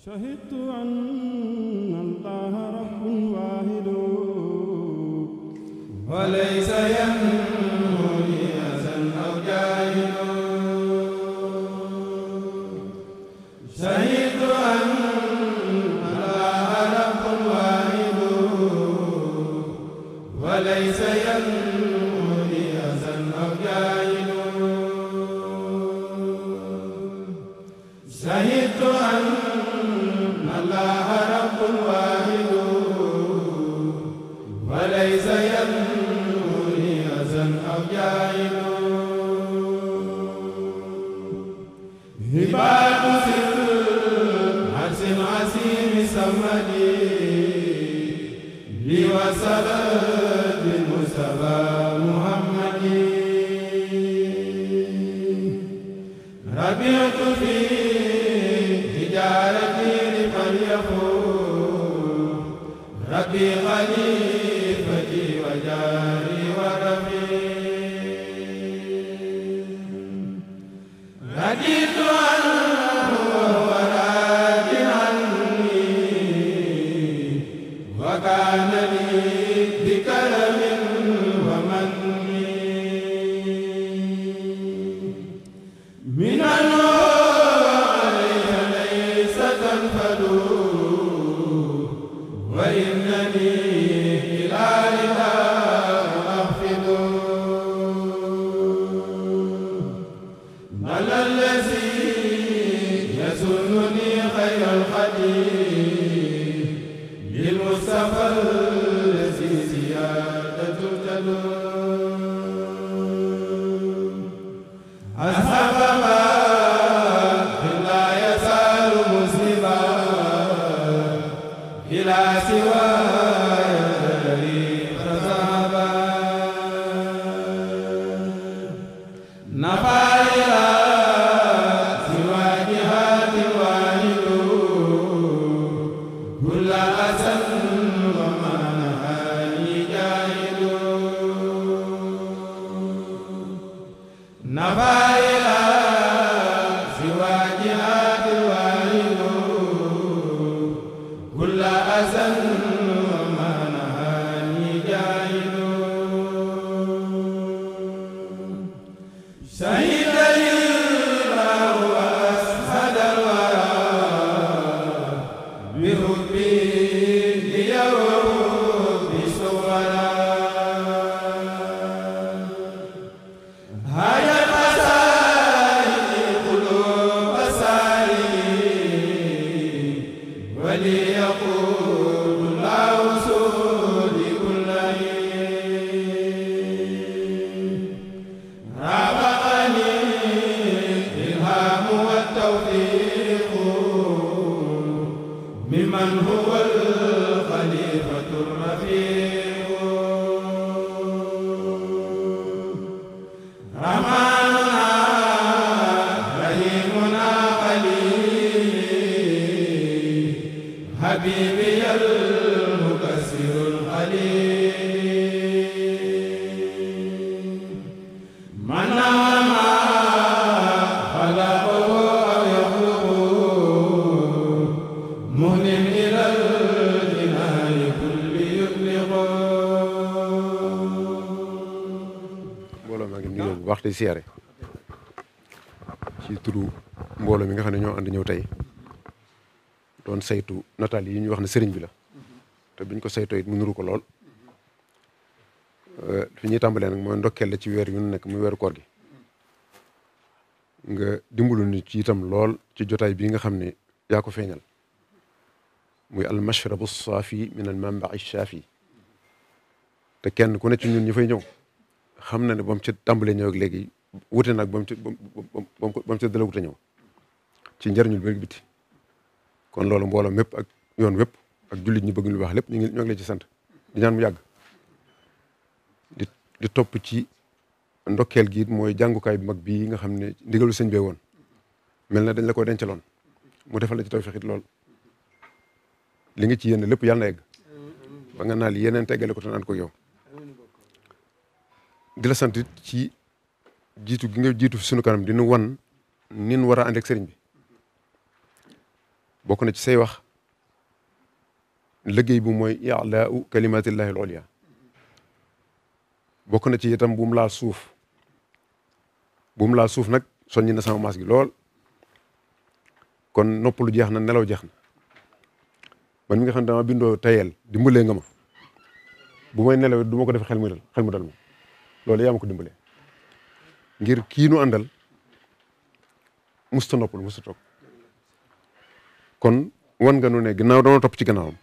شهدت أن الله رب واحد وليس ينموني أذى أو جاهل شهدت أن الله رب واحد وليس ينموني أذى أو جاهل شهدت أن الله رب واحد وليس ينموني أذى أو جاهل هبات سر عرش عسيم سمدي لي وسلام بالمصطفى محمد ربيت في تجارتي لمن يقول ربي خليفتي وجاري ورفيق رديت عنه وهو راض عني وكان لي بكرم ومن من وإنني إلى لقاء أخفض بل الذي يسنني خير الخديم للمصطفى الذي زيادة تدوم أصحاب ما لا يزال مسلما إلى سواي فذهبا نفى إلى سوى جهات واحد كل أسى وما نهاني جاهد نفى إلى سوى جهات واحد كل أسى وما نهاني جاهل شهد لي الله وأشهد الورى بحبي ليوم صورا هيا القصائد قلوب ساري وليقول الله سودي كل رافقني الإلهام والتوفيق ممن هو الخليفة الرفيق رحماننا رحيمنا خليل حبيبي المكسر الخليل من ما خلقه أو يخلقه مهن إلى الجنان كل يطلق mbooloo maa ngi nuyoo bu baax di siyaare ci turu mbooloo mi nga xam ne ñoo ànd ñëw tey doon saytu nataal yi ñu wax ne sëriñ bi la te biñ ko saytoo it mu nuru ko lool fi ñuy tàmbalee nag mooy ndokkeel la ci weer yu nekk muy weeru koor gi nga dimbalu ni ci itam lool ci jotaay bii nga xam ne yaa ko feeñal muy al mashrabu saafi min al manbai shaafi te kenn ku ne ci ñun ñu fay ñëw xam na ne ba mu ci tàmbalee ñëw ak léegi wute nag ba mu ci dala wute ñëw ci njëriñul bëri biti kon loolu mbooloo mépp ak yoon wépp ak jullit ñi bëgg lu baax lépp ñoo ngi leen ci sant di ñaan mu yàgg di topp ci ndokkeel gi mooy jàngukaay bu mag bii nga xam ne ndigalu sëñ bee woon mel na dañ la ko dencaloon mu defal la ci tawfeex it lool li nga ci yéene lépp yàlla na egg ba nga naa li yeneen teggale ko te naan ko yow di la sant ci jiitu gi nga jiitu fi sunu kanam di nu wan nin war a ànd ak sëriñ bi bokk na ci say wax liggéey bu mooy i'laa'u kalimatillahi al-ulya bokk na ci itam bu mu laal suuf nag soññi na sama maas gi lool kon noppalu jeex na nelaw jeex na man mi nga xam ne dama bindoo tayel dimbalee nga ma bu may nelaw du ma ko def xel mu dal moom loolu yaa ma ko dimbalee ngir kii nu àndal musta noppalu musta toog kon wan nga nu ne ginnaaw doona topp ci gannaawam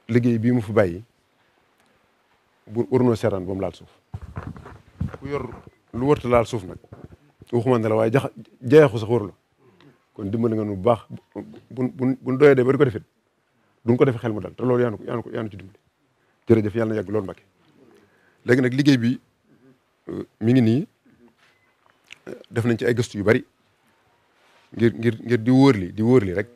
liggéey bii mu fi bàyyi bu warunoo seetaan ba mu laal suuf ku yor lu wërta laal suuf nag waxuma ne la waaye jeexu sax waru la kon dimbali nga nu bu baax buñ doyee de ba di ko defit duñ ko defee xel mu dal te loolu yaanu ci dimbali jërëjëf yàlla na yàgg loolu Mbacke léegi nag liggéey bi mi ngi nii def nañ ci ay gëstu yu bari ngir di wóor li rek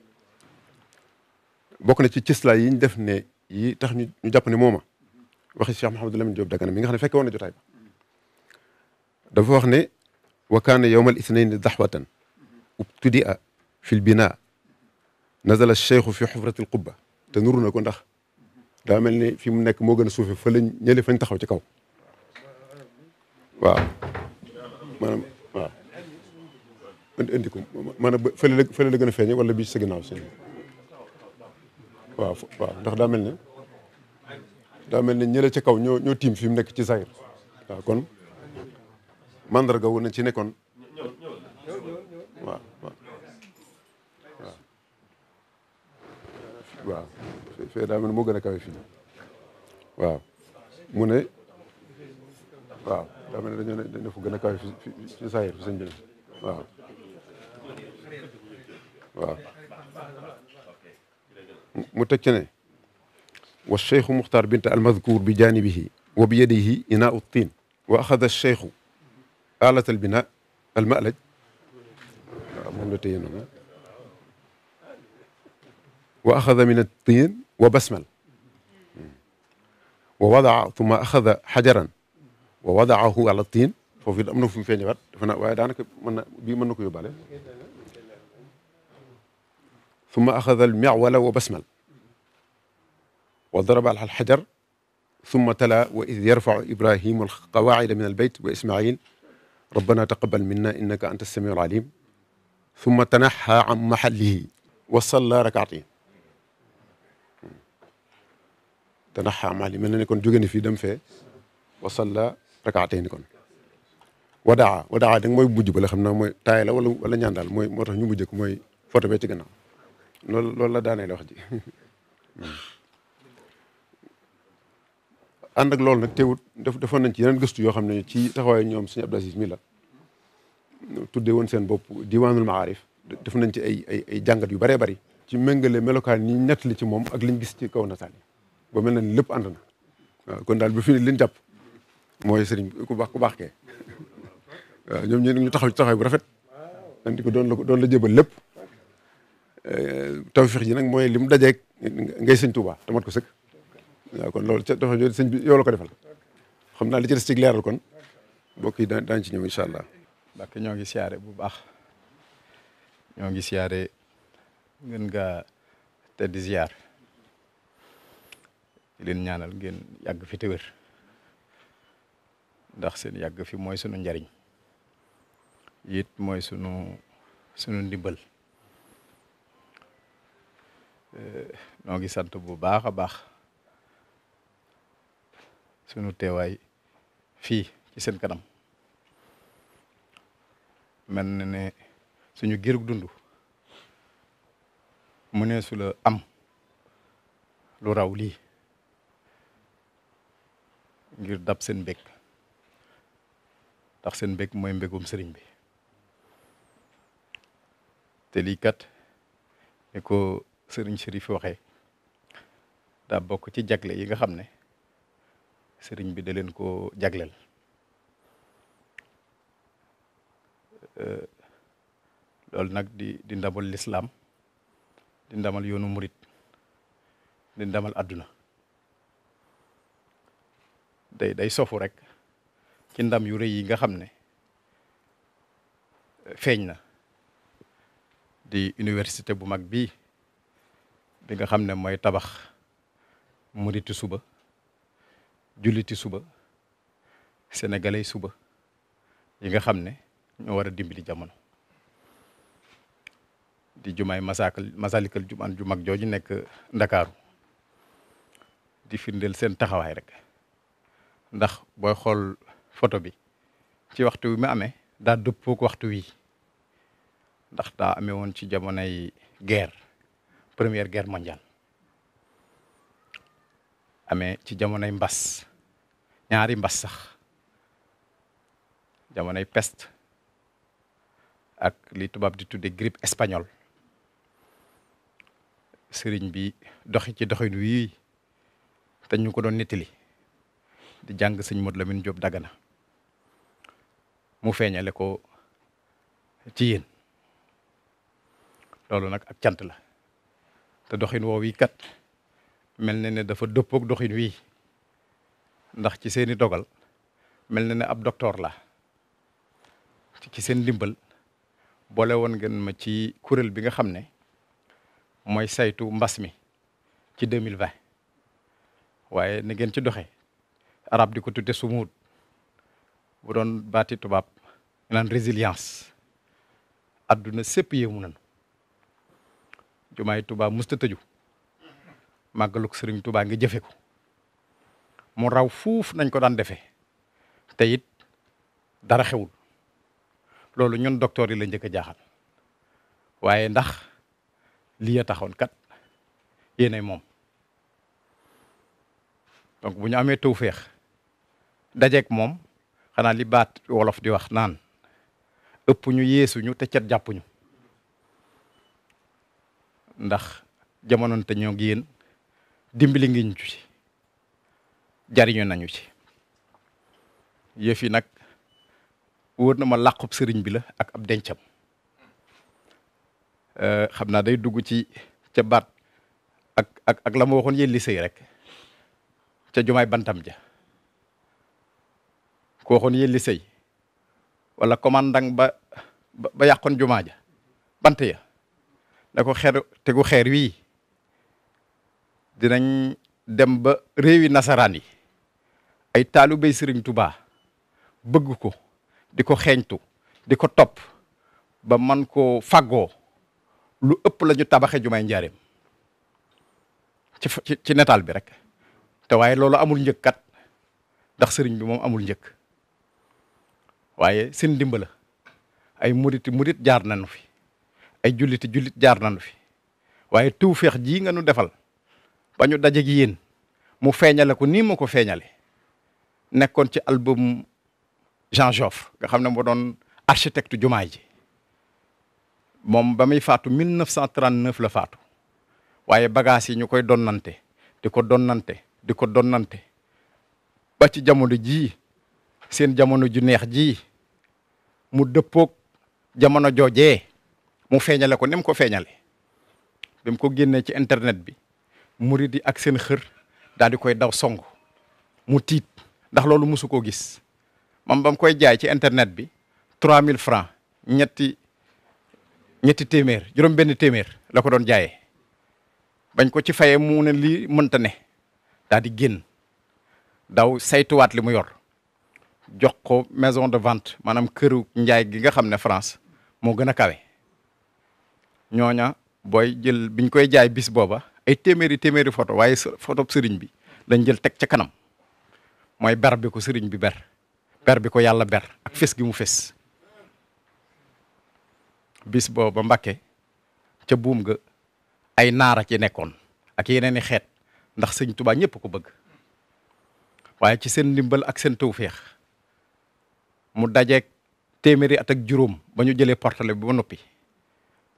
bokk na ci cëslaay yi ñu def ne yi tax ñu jàpp ne mooma waxi Cheikh Mouhamadou Lamine Diop Dagana mi nga xam ne fekke woon na jotaay ba dafa wax ne wa kaana yawma al-ithnayni dahwatan ubtudia fi l-binaa nazala cheikhu fi xufrati l-qubba te nuru na ko ndax daa mel ni fi mu nekk moo gën a suufe fa lañ ñële fañ taxaw ci kaw waaw maanaam waaw indi ko maanaam fële la gën a feeñe wala bii sa ginnaaw seen waaw ndax daa mel ne ñële ca kaw ñoo tiim fi mu nekk ci zahir waaw kon mandarga wu na ci nekkoon waaw fee daa mel ne moo gën a kawe fii waaw mu ne waaw daa mel ne dañoo fu gën a kawe fi ci zahir fi sëñ bi waaw mu teg ci ne wa cheikhu muxtaar bint almadkur bi janibihi wa bi yadihi inaau tiin wa axada cheikhu alat albina almalaj waaw moom la téye noonu wa axada min altiin wa basmal wa wadaa thumma axada xajaran wa wadaahu ala tiin foofu it am na fu mu feeñewaat dafa naa waaye daanaka bii mën na ko yóbbaale ثم أخذ المعول وبسمل وضرب على الحجر ثم تلا وإذ يرفع إبراهيم القواعد من البيت وإسماعيل ربنا تقبل منا إنك أنت السميع العليم ثم تنحى عن محله وصلى ركعتين تنحى عن محله mel na ne kon jóge na fii dem fee وصلى ركعتين kon wadaa da nga mooy mujj ba la xam naa mooy taay la wala ñaan daal mooy moo tax ñu mujj ko mooy photo bee ci gannaaw loolu la daanee la wax ji ànd ak loolu nag teewut defoon nañ ci yeneen gëstu yoo xam ne ci taxawaay ñoom suñu Abdou Aziz mi la tuddee woon seen bopp diwaanul maarif def nañ ci ay jàngat yu bëree bëri ci méngale melokaan ñi nettali ci moom ak liñ gis ci kaw nataal yi ba mel na ni lépp ànd na waaw kon daal ba fi ne liñ jàpp mooy sëriñ ku baax kee waaw ñoom ñu taxaw ci taxawaay bu rafet andi ko doon la jébal lépp tawfiix ji nag mooy li mu dajeeg ngay sëñ Tuuba te mat ko sëkk waaw kon loolu ca dafa jooju sëñ bi yow la ko defal xam naa li ci des ci leeral kon mbokk yi daañu ci ñëw incha allah. Mbàkke ñoo ngi siyaare bu baax ñoo ngi siyaare ngeen nga tedd ziar di leen ñaanal ngeen yàgg fi te wér ndax seen yàgg fi mooy sunu njariñ it mooy sunu ndimbal. noo ngi sant bu baax a baax sunu teewaay fii ci seen kanam mel na ne suñu gërug dund mu ne su la am lu raw lii ngir dab seen mbég ndax seen mbég mooy mbégum sëriñ bi te lii kat ni ko sëriñ Chérif waxee daa bokk ci jagle yi nga xam ne sëriñ bi da leen ko jagleel loolu nag di ndamal lislaam di ndamal yoonu murit di ndamal àdduna day sofu rek ci ndam yu rëy yi nga xam ne feeñ na di université bu mag bii bi nga xam ne mooy tabax muriti suba, julliti suba, sénégalais suba yi nga xam ne ñoo war a dimbali jamono. di jumaay Masalikul Jinaan ju mag jooju nekk Ndakaaru di firndeel seen taxawaay rek, ndax booy xool photo bi ci waxtu wi mu amee daa dëppook waxtu wi, ndax daa amee woon ci jamonoy guerre, première guerre mondiale, amee ci jamonoy mbas, ñaari mbas sax, jamonoy peste ak li tubaab di tudde grippe espagnole. sëriñ bi doxi ci doxin wii te ñu ko doon nettali di jàng sëñ Modou Lamine Diop Dagana mu feeñale ko ci yéen. loolu nag ak cant la, te doxin woow yi kat mel na ne dafa dëppook doxin wii, ndax ci seeni dogal mel na ne ab docteur la ci seen ndimbal boole woon ngeen ma ci kuréel bi nga xam ne mooy saytu mbas mi ci 2020 waaye na ngeen ci doxe arab di ko tudde sumuud, bu doon baati tubaab naan résilience. adduna sépp yéemu nañu. jumaay Tuubaa musta tëju, màggaluk sëriñ Tuubaa ngi jëfe ko mu raw fuuf nañ ko daan defee, te it dara xewul. loolu ñun docteur yi la njëkk a jaaxal, waaye ndax lii a taxoon kat yéenay moom. donc bu ñu amee tawféex dajeek moom, xanaa li baat wolof di wax naan ëpp ñu yeesuñu te cet jàppuñu, ndax jamonoon te ñoo ngi yéen dimbali ngi ñu ci, jariñu nañu ci. yëf yi nag wóor na ma làqub sëriñ bi la ak ab dencam. xam naa day dugg ci ca baat ak la ma waxoon yéen li sëy rek ca jumaay bantam ja, ko waxoon yéen li sëy wala commandant ba yàqoon jumaa ja bant ya ne ko tegu xeer wii dinañ dem ba réewi nasaraan yi ay taalibey sëriñ Tuubaa bëgg ko, di ko xeeñtu, di ko topp ba man koo fàggoo lu ëpp la ñu tabaxe jumaay njaareem ci nataal bi rek. te waaye loolu amul njëkk kat, ndax sëriñ bi moom amul njëkk, waaye seen ndimbala ay murit jaar nañu fi, ay jullit jaar nañu fi, waaye tawfeex jii nga nu defal ba ñu daje gi yéen mu feeñale ko nii ma ko feeñale, nekkoon ci album Jean Joffre nga xam ne moo doon architecte jumaay ji. moom ba muy faatu 1939 la faatu, waaye bagages yi ñu koy donnante di ko donnante ba ci jamono jii, seen jamono ju neex jii mu dëppook jamono joojee mu feeñale ko ni mu ko feeñale. bi mu ko génnee ci internet bi murid yi ak seen xër daal di koy daw song, mu tiit ndax loolu mosu koo gis. moom ba mu koy jaay ci internet bi 3000 francs ñetti téeméer, juróom benn téeméer la ko doon jaayee. bañ ko ci fayee mu ne lii mënta ne, daal di génn daw saytuwaat li mu yor, jox ko maison de vente, maanaam këru njaay gi nga xam ne France moo gën a kawe. ñooña booy jël biñ koy jaay bis booba ay téeméeri photo, waaye photo sëriñ bi lañ jël teg ca kanam, mooy ber bi ko sëriñ bi ber bi ko yàlla ber ak fes gi mu fes. bis booba Mbàkke ca buum ga ay naara ci nekkoon ak yeneen i xeet, ndax sëñ Tuubaa ñëpp ko bëgg. waaye ci seen ndimbal ak seen tawféex mu dajeek téeméeri at ak juróom ba ñu jëlee portale bi ba noppi,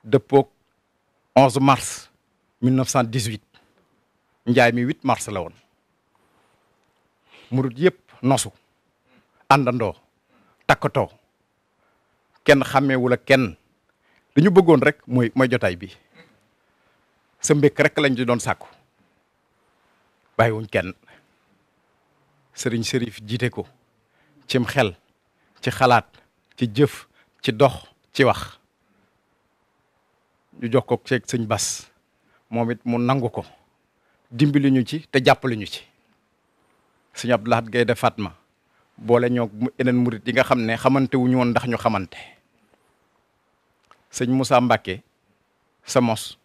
dëppook 11 mars 1918. njaay mi 8 mars la woon. murit yëpp nosu àndandoo takkatoo, kenn xàmmeewul ak kenn. li ñu bëggoon rek mooy jotaay bi, sa mbékk rek lañ ci doon sàkku, bàyyiwuñ kenn. sëriñ Sërif jiite ko cim xel, ci xalaat, ci jëf, ci dox, ci wax. ñu jox ko ceeg sëñ Bas moom it mu nangu ko dimbali ñu ci te jàppale ñu ci sëñ Abdou Lahad Gaynde Fatma boole ñoo yeneen murit yi nga xam ne xamante wuñu woon ndax ñu xamante sëñ Moussa Mbacké sa mos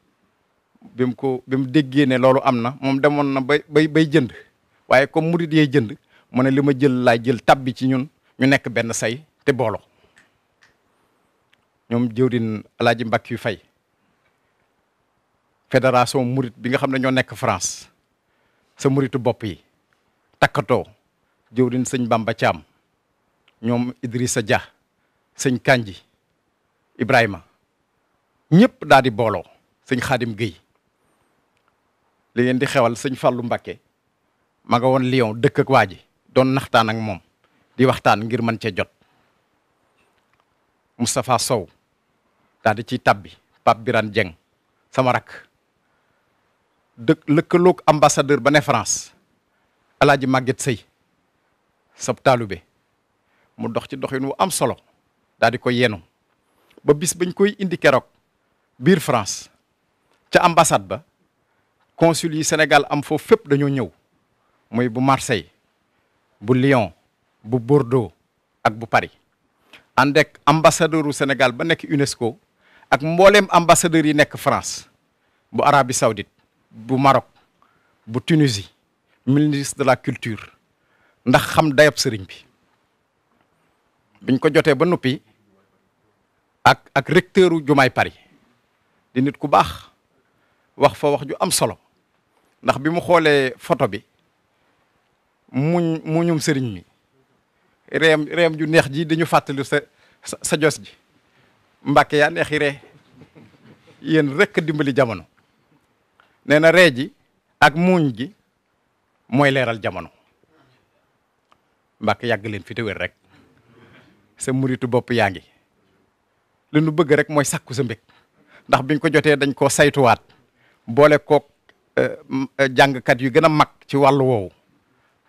bi mu déggee ne loolu am na moom demoon na bay jënd waaye comme murit yee jënd mu ne li ma jël laay jël tabbi ci ñun ñu nekk benn say te booloo ñoom jëwrin Alaaji Mbàkke yu fay fédération murit bi nga xam ne ñoo nekk France sa muritu bopp yi takkatoo jëwrin sëñ Bamba Thiam ñoom Idrissa Dia sëñ Kanji Ibrahima ñëpp daal di booloo sëñ Xaadim Guèye li ngeen di xewal sëñ Fallou Mbacké ma nga woon Lyon dëkk ak waa ji doon naxtaan ak moom di waxtaan ngir mën cee jot Moustapha Sow daal di ciy tabbi Pape Birane Dieng sama rak lëkkaloog ambassadeur ba ne France Alaaji Maguette Sey sab taalube mu dox ci doxin wu am solo daal di ko yenu ba bis bañ koy indi keroog biir France ca ambassade ba consul yi Sénégal am foofu fépp dañoo ñëw muy bu Marseille bu Lyon bu Bordeaux ak bu Paris ànd ak ambassadeur u Sénégal ba nekk UNESCO ak mbooleem ambassadeurs yi nekk France bu Arabie Saoudite bu Maroc bu Tunisie ministre de la culture ndax xam dayab sëriñ bi biñ ko jotee ba noppi ak recteur u jumaay Paris di nit ku baax wax fa wax ju am solo ndax bi mu xoolee photo bi muñum sëriñ mi reem ju neex ji dañu fàttali sa jos ji Mbàkke yaa neexi ree yéen rekk dimbali jamono nee na ree ji ak muuñ gi mooy leeral jamono Mbàkke yàgg leen fi te wér rek sa muritu bopp yaa ngi li nu bëgg rek mooy sàkku sa mbég ndax biñ ko jotee dañ koo saytuwaat boole kook jàngkat yu gën a mag ci wàllu woowu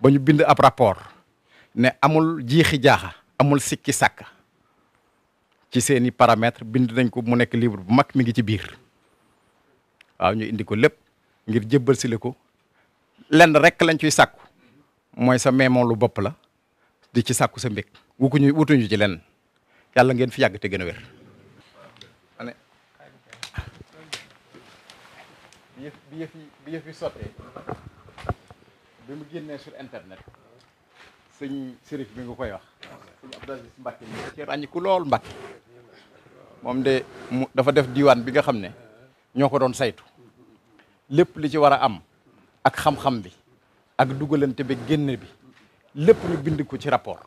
ba ñu bind ab rapport ne amul jiixi jaaxa amul sikki sàkka ci seeni paramètres bind nañ ko mu nekk livre bu mag mi ngi ci biir waaw ñu indi ko lépp ngir jébbal si la ko lenn rek lañ ciy sàkku mooy sa meemoon lu bopp la di ci sàkku sa mbég wutuñu ci lenn yàlla ngeen fi yàgg te gën a wér bi yëf yi sottee bi mu génnee sur internet sëñ Sérif bi nga koy wax sëñ Abdou Aziz Mbacke mi ci ràññiku lool Mbacke moom de dafa def diwaan bi nga xam ne ñoo ko doon saytu lépp li ci war a am ak xam-xam bi ak dugalante bi génne bi lépp ñu bind ko ci rapport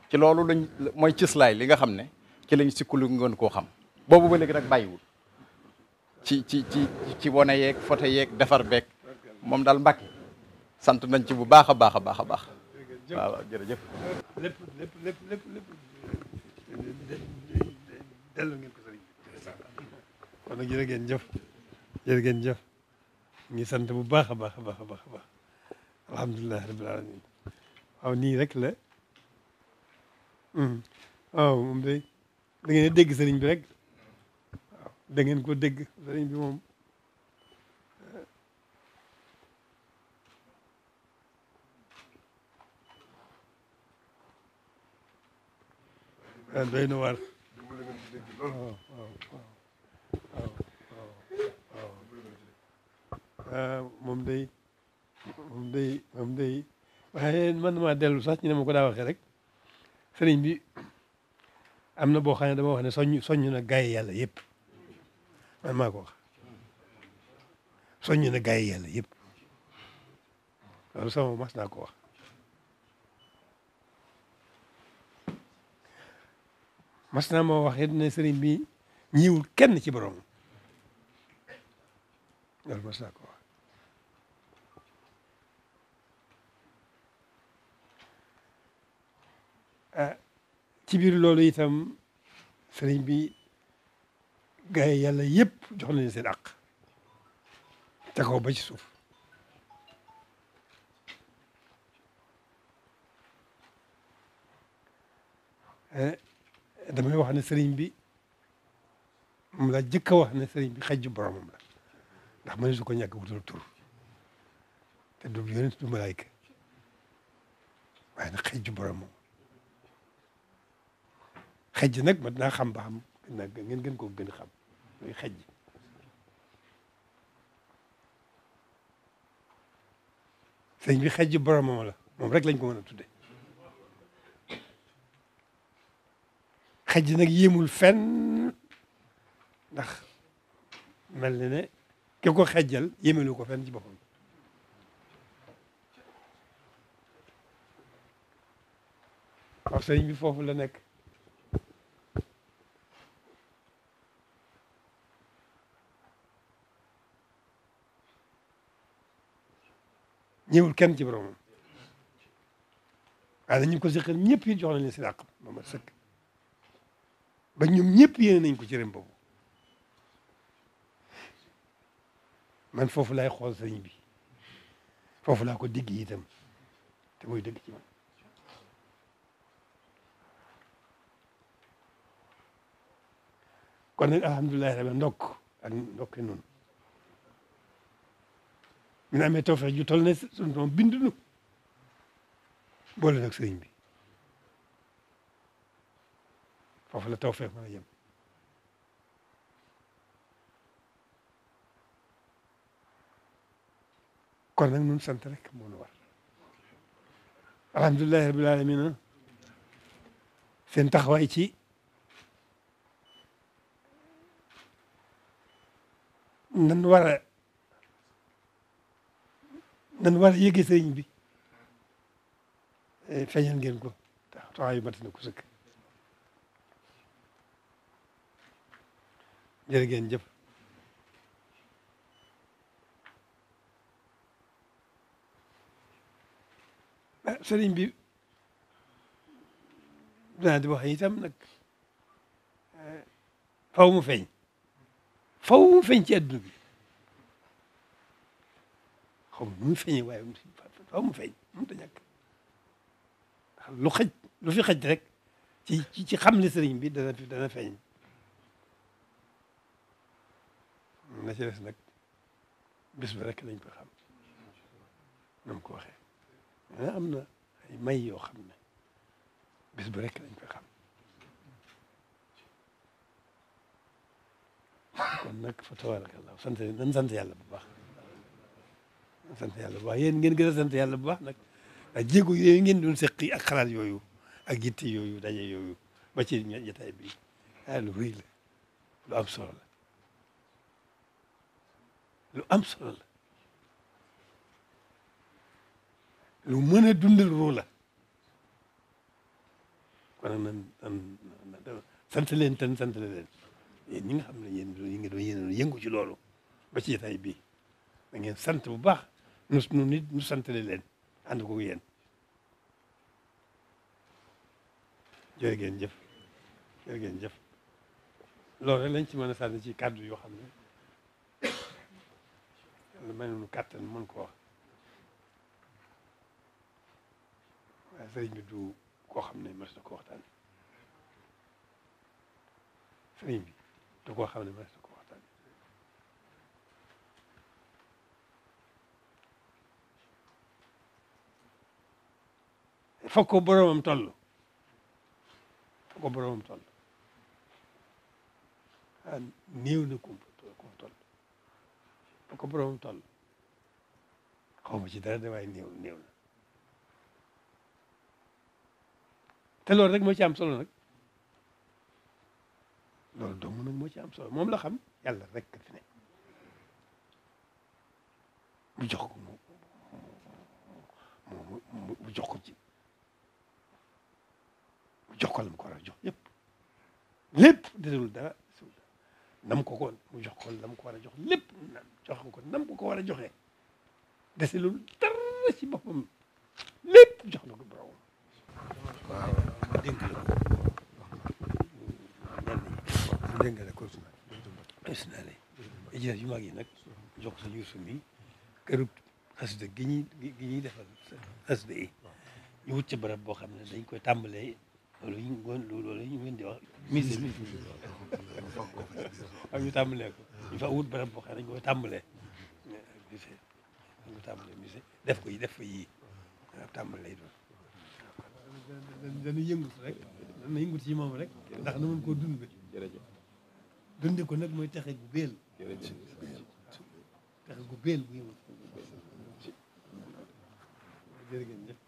ci loolu lañ mooy cëslaay li nga xam ne ci lañ sikkulu ngoon koo xam boobu ba léegi nag bàyyiwul ci wone yeeg photo yeeg defar beeg moom daal Mbacke sant nañ ci bu baax a baax a baax a baax waaw jërëjëf lépp delloo ngeen ko sëriñ bi kon nag jërë ngeen jëf ngi sant bu baax a baax a baax a baax a baax alhamdulilah rabbil alamin waaw nii rek la waaw moom day da ngeen dégg sëriñ bi rek waaw da ngeen ko dégg sëriñ bi moom doy na waar waaw moom day waaye man maa dellu sax ñu ne ma ko daa waxee rek sëriñ bi am na boo xam ne dama wax ne soññ na gaay yàlla yëpp man maa ko wax soññ na gaay yàlla yëpp loolu sama mas naa ko wax mas naa moo wax it ne sëriñ bi ñiwul kenn ci borom loolu mas naa ko wax ci biir loolu itam sëriñ bi gaay yàlla yëpp jox nañu seen àq te kaw ba ci suuf damay wax ne sëriñ bi moom laa jëkk a wax ne sëriñ bi xejju boromam la ndax mëne su ko ñàkk wutal tur te du yonent du malaayka waaye nag xejju boromam xejj nag mat naa xam ba xam nag ngeen gën koo gën a xam mooy xejj sëriñ bi xejju boromam la moom rek lañ ko mën a tudde xejj nag yéemul fenn ndax mel na ne ki ko xejjal yéemelu ko fenn ci boppam waaw sëriñ bi foofu la nekk ñëwul kenn ci boromam waaye ñu ko seqal ñëpp yi jox nañ leen si àq ba ma sëkk ba ñoom ñëpp yéene nañ ko ci rem boobu man foofu laay xool sëriñ bi foofu laa ko digg itam te muy dëgg ci man kon nag alhamdulilahi rabbi ndokk ak ndokki noonu mi na amee tawfeex ju toll ne suñu doom bind nu boole nag sëriñ bi foofu la tawfeex mën a yem kon nag nun sant rek moo nu war alhamdulilahi rabbil alamin seen taxawaay ci nan war a yëgee sëriñ bi feeñal ngeen ko taxawaay yu mat na ko sëkk jërë ngeen jëf sëriñ bi dinaa di wax itam nag faw mu feeñ ci adduna bi xaw ma nu mu feeñee waaye faw mu feeñ mënut a ñàkk ndax lu fi xaj rek ci xam ne sëriñ bi dana feeñ na ci des nag bis ba rek lañ ko xam na mu ko waxee am na ay may yoo xam ne bis ba rek lañ ko xam kon nag fa tabarakallah nan sant yàlla bu baax sant yàlla bu baax yéen ngeen gën a sant yàlla bu baax nag ak jéego yooyu ngeen doon seqi ak xalaat yooyu ak yitte yooyu daje yooyu ba ci jotaay bi lu rëy la lu am solo la lu am solo la lu mën a dundal ruu la kon nag nan sant leen tan sant leen yéen ñi nga xam ne yéen doon yëngu ci loolu ba ci jotaay bii da ngeen sant bu baax nu nit nu santale leen ànd ko yéen jërë ngeen jëf jërë ngeen jëf loolu rek lañ ci mën a sànni ci kàddu yoo xam ne yàlla may nu kàttan mën ko wax waaye sëriñ bi du koo xam ne mas na ko waxtaan sëriñ bi du koo xam ne mas na ko waxtaan foog ko boroomam toll foog ko boroomam toll néew na ku toll foog ko boroomam toll xaw ma ci dara de waaye néew na te loolu rek moo ci am solo nag loolu dong nag moo ci am solo moom la xam yàlla rek fi ne mu jox ko mu jox ko ci mu jox ko la mu ko war a jox yëpp lépp desul dara nam ko mu jox ko la mu ko war a jox lépp jox ko nam ko war a joxee deselul dara ci boppam lépp jox na ko borom waaw dénk la ko dénk la ko personnel yi yu mag yi nag jox ko sa Yuusu mi këru xasida gi ñuy defal xasida yi ñu wut ca barab boo xam ne dañ koy tàmbalee loolu ñu ngeen di wax mise ak ñu tàmbalee ko ñu fa wut barab boo xam ne dañ koy tàmbalee musée dañ ko tàmbalee musée def fa yii waaw tàmbalee doon dana yëngut rek dana yëngut ci moom rek ndax na mën koo dund dunde ko nag mooy texe gu béel texe gu béel bu yëngut jërë ngeen jëf